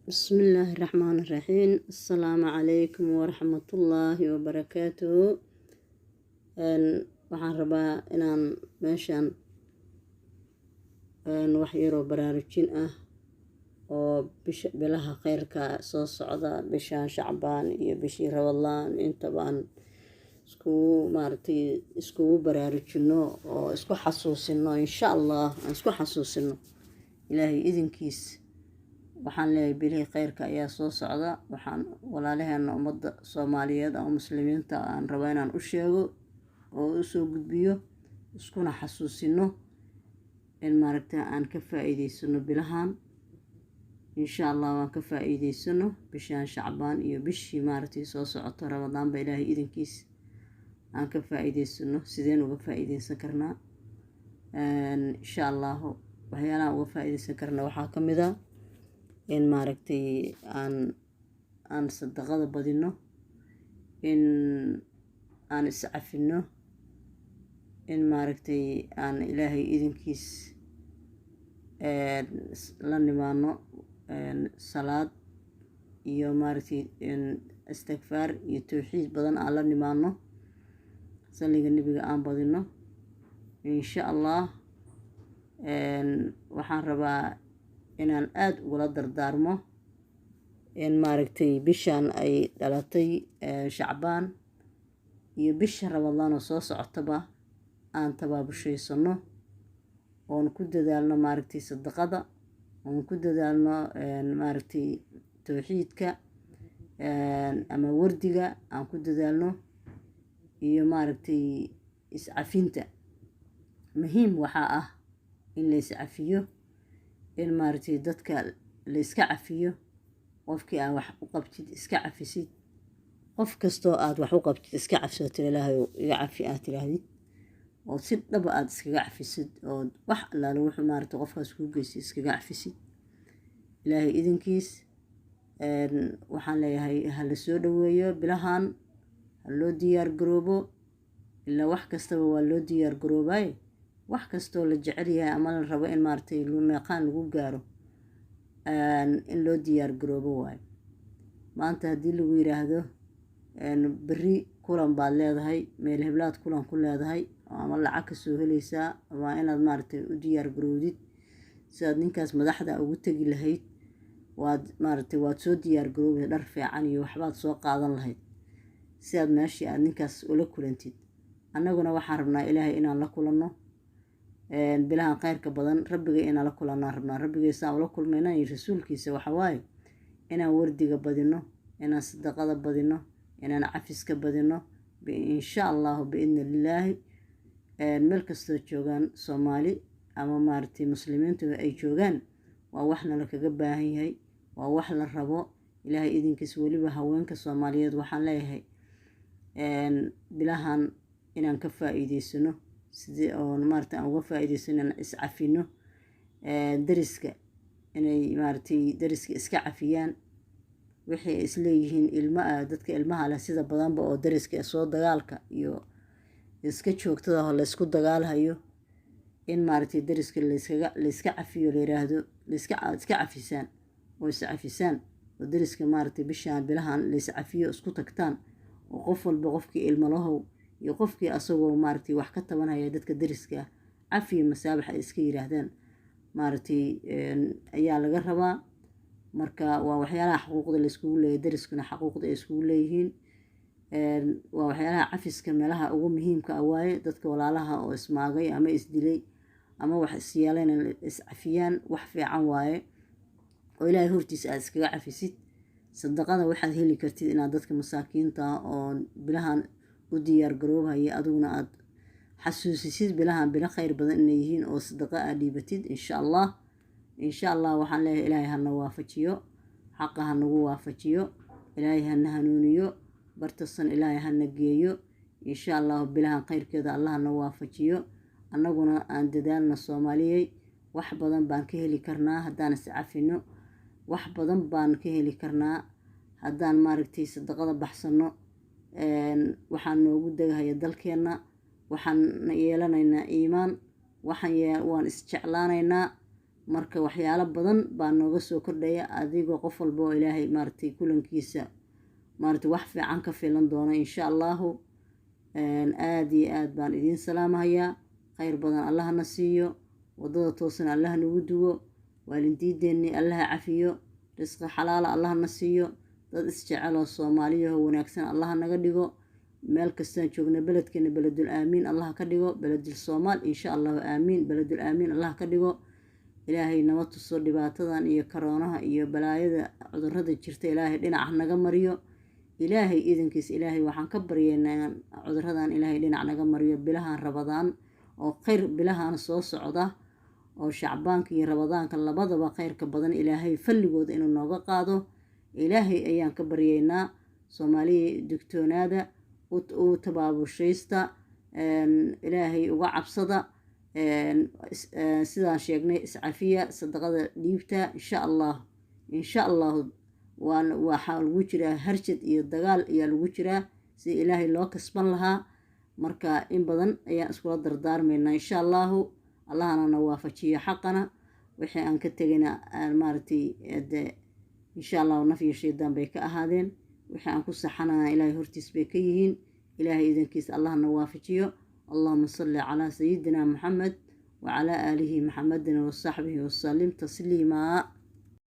Bismillaahi Raxmaani Raxiim. Assalaamu calaykum waraxmatullaahi wabarakaatuhu. Waxaan rabaa inaan meeshan wax yaroo baraarujin ah oo bisha bilaha kheyrka soo socda, bishan Shacbaan iyo bishii Ramadaan intaba, aan iskugu maaragtay iskugu baraarujino oo isku xasuusino, insha Allah aan isku xasuusino Ilaahay idinkiis. Waxaan leeyahay, bilihii kheyrka ayaa soo socda. Waxaan walaalaheena ummadda Soomaaliyeed ama Muslimiinta aan rabaa inaan u sheego oo usoo gudbiyo, iskuna xasuusino in maaragta aan ka faa-iideysano bilahan, insha Allah waan ka faa-iideysano bishaan Shacbaan iyo bishii maaragtay soo socoto Ramadaanba, Ilaahay idinkiis aan ka faa-iideysano. Sideen uga faa-iideysan karnaa? Insha Allahu waxyaalaha uga faa-iideysan karna waxaa ka mid ah in maaragtay aan sadaqada badino, in aan iscafino, in maaragtay aan Ilaahay idinkiis la nimaano salaad iyo maaragtay istikfaar iyo towxiid badan aan la nimaano, salliga Nebiga aan badino, insha Allah. Waxaan rabaa inaan aada ugula dardaarmo in maaragtay bishan ay dhalatay Shacbaan iyo bisha Ramadaan oo soo socotaba aan tabaabushaysanno oon ku dadaalno maaragtay sadaqada, oon ku dadaalno maaragtay towxiidka ama wardiga aan ku dadaalno iyo maaragtay iscafinta. Muhiim waxaa ah in la iscafiyo, in maaragtay dadka la iska cafiyo. Qofkii aad wax u qabtid iska cafisid, qof kastoo aad wax u qabtid iska cafsatid, "Ilaahay iga cafi," aad tiraahdid oo si dhaba aada iskaga cafisid, oo wax allaale wuxuu maaragtay qofkaas kuu geystay iskaga cafisid, Ilaahay idinkiis. Waxaan leeyahay, ha la soo dhaweeyo bilahan, ha loo diyaar garoobo. Ilaa wax kastaba waa loo diyaar garoobay. Wax kastoo la jecel yahay ama la rabo in maaragtay meeqaan lagu gaaro, in loo diyaar garoobo waayo. Maanta haddii lagu yiraahdo berri kulan baad leedahay, meel heblaad kulan ku leedahay ama lacag kasoo helaysaa, waa inaad maaragtay u diyaar garowdid sidaad ninkaas madaxda ugu tegi lahayd. Waad maaragtay waad soo diyaar garoobi, dhar fiican iyo waxbaad soo qaadan lahayd si aad meeshii aad ninkaas ula kulantid. Annaguna waxaan rabnaa Ilaahay inaan la kulanno bilahan kheyrka badan. Rabbiga inaan la kulannaan rabnaa. Rabbigay saan ula kulmayna iyo rasuulkiisa waxa waaye inaan wardiga badino, inaan sadaqada badino, inaan cafiska badino, insha Allahu biidni illaahi. Meel kastoo joogaan Soomaali ama maaragtay Muslimiintu ay joogaan, waa wax nala kaga baahan yahay, waa wax la rabo, Ilaahay idinkiis. Weliba haweenka Soomaaliyeed waxaan leeyahay, bilahan inaan ka faa-iideysano. Sidii oon maaragtay aan uga faa-iideysano, inaan iscafino, dariska inay maaragtay dariska iska cafiyaan wixii ay isleeyihiin. Ilma dadka ilmaha leh sida badanba oo dariska soo dagaalka iyo iska joogtada oo laysku dagaalhayo, in maaragtay dariska layska cafiyo, la yiraahdo layska iska cafisaan oo is cafisaan, oo dariska maaragtay bishaan bilahan lays cafiyo, isku tagtaan, oo qof walba, qofkii ilmo lahow iyo qofkii asagoo maaragtay wax ka tabanhaya dadka dariska ah, cafiyo masaabax ay iska yiraahdaan maaragtay ayaa laga rabaa. Marka waa waxyaalaha xaquuqda layskugu leeyahay, dariskuna xaquuqda ay iskugu leeyihiin. Waa waxyaalaha cafiska meelaha ugu muhiimka ah waaye. Dadka walaalaha oo ismaagay ama isdilay ama wax isyeeleen iscafiyaan, wax fiican waaye oo Ilaahay hortiisa aad iskaga cafisid. Sadaqada waxaad heli kartid inaad dadka masaakiinta oo bilahan u diyaar garoobhaya adiguna aad xasuusisid bilahan bilo khayr badan inay yihiin oo sadaqa aad dhiibatid, insha Allah. Insha Allah waxaan leeyahay, Ilaahay hana waafajiyo xaqa, ha nagu waafajiyo, Ilaahay hana hanuuniyo, bartasan Ilaahay hana geeyo, insha Allahu. Bilahan khayrkeeda Allah na waafajiyo, annaguna aan dadaalna. Soomaaliyey, wax badan baan ka heli karnaa haddaan iscafino, wax badan baan ka heli karnaa haddaan maaragtay sadaqada baxsano. Waxaan noogu degahaya dalkeenna, waxaan yeelanaynaa iimaan, waxaan waan isjeclaanaynaa. Marka waxyaalo badan baa nooga soo kordhaya, adigoo qof walba oo Ilaahay maaragtay kulankiisa maaragtay wax fiican ka filan doona, insha Allahu. Aada iyo aada baan idiin salaamahayaa. Khayr badan Allahna siiyo, waddada toosan Allaha nagu duwo, waalidiinteennii Allaha cafiyo, risqi xalaala Allahna siiyo, dad isjeceloo Soomaaliyaho wanaagsan Allaha naga dhigo. Meel kastaan joogna, beledkeena beledul aamiin Allaha ka dhigo, beledul Soomaal, insha Allahu, aamiin. Beledul aamiin Allaha ka dhigo. Ilaahay nama tuso dhibaatadan iyo karoonaha iyo balaayada cudurada jirta. Ilaahay dhinaca naga mariyo, Ilaahay iidankiisa. Ilaahay waxaan ka baryeynaa cuduradan Ilaahay dhinac naga mariyo. Bilahan Rabadaan oo khayr, bilahan soo socda oo Shacbaanka iyo Rabadaanka labadaba khayrka badan, Ilaahay falligooda inuu nooga qaado, Ilaahay ayaan ka baryeynaa. Soomaaliya, digtoonaada, u tabaabushaysta, Ilaahay uga cabsada. Sidaan sheegnay, iscafiya, sadaqada dhiibta, insha Allah, insha Allahu. Waan waxaa lagu jiraa harjad iyo dagaal ayaa lagu jiraa sida Ilaahay loo kasban lahaa. Marka in badan ayaan iskula dardaarmaynaa, insha Allahu. Allahana na waafajiyo xaqana. Wixii aan ka tegayna maaragtay de insha Allahu naf iyo shaydaan bay ka ahaadeen. Wixii aan ku saxanana Ilaahay hortiis bay ka yihiin. Ilaahay idankiisa Allahna waafajiyo. Allahuma salli calaa sayidina Maxamed wacalaa aalihi Maxamedin wasaxbihi wasalim tasliimaa.